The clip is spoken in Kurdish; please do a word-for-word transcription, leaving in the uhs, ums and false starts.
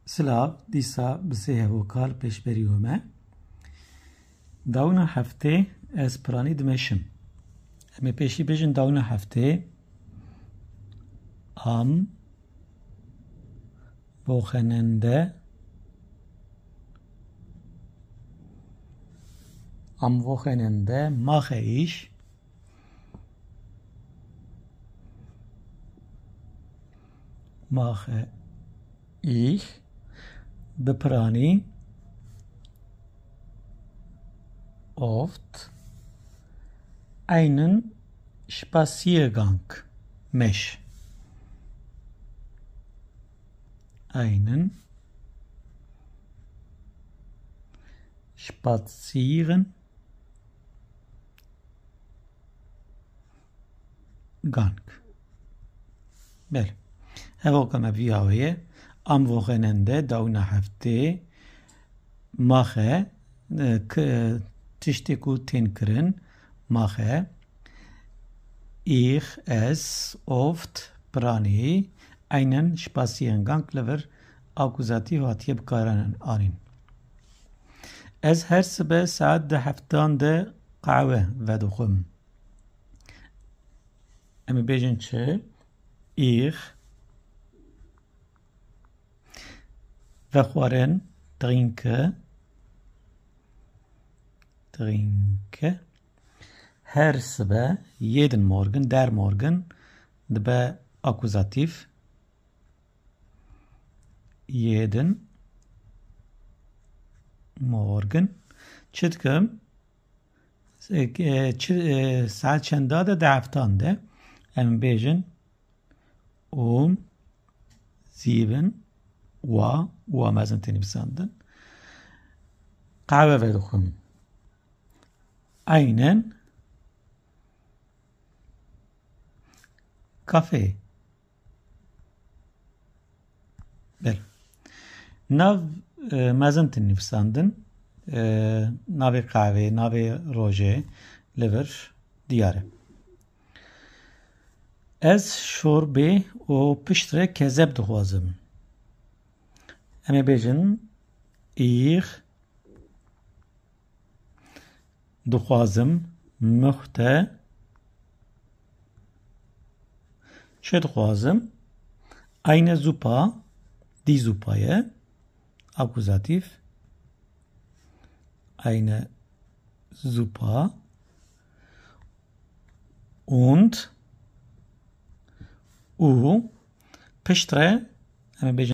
Silav, dîsa bi sê hevokal pêşberî we me. Dawina heftê ez piranî dimeşim. Em ê pêşî bêjin dawina heftê. Am Wochenende. Am Wochenende mache ich. Mache ich. Bi piranî oft einen Spaziergang meş. Einen Spazieren Gang. Belê. Hevoka me viya we ye. Am Wochenende dawina heftê. Mache, e, k-, tiştê ku tên kirin. Mache. Ich, ez, oft, piranî, einen Spaziergang li vir akuzatîf hatiye bikaranîn. Ez her sibe saet di heftan de qehwe vedixwim. Em ê bêjin çi? Ich vexwarin, trinke, trinke. Her sibe, jeden Morgen, der Morgen, dibe akuzatîf. Jeden Morgen. Çi dikim? E, çi, e, saet çenda de, di heftan de. Em bêjin um sieben Uhr, Uhr mezin tê nivîsandin. Qehwe vedixwim. Einen Kaffee. Belê. Nav, e, mezin tê nivîsandin. E, navê qehwê, navê rojê li vir diyar e. Ez şorbê û piştre kezeb dixwazim. Em ê bêjin, ich dixwazim, möchte, çi dixwazim? Eine Suppe, die Suppe ye, akuzatîf. Eine Suppe. Und, û, piştre, em ê bêjin,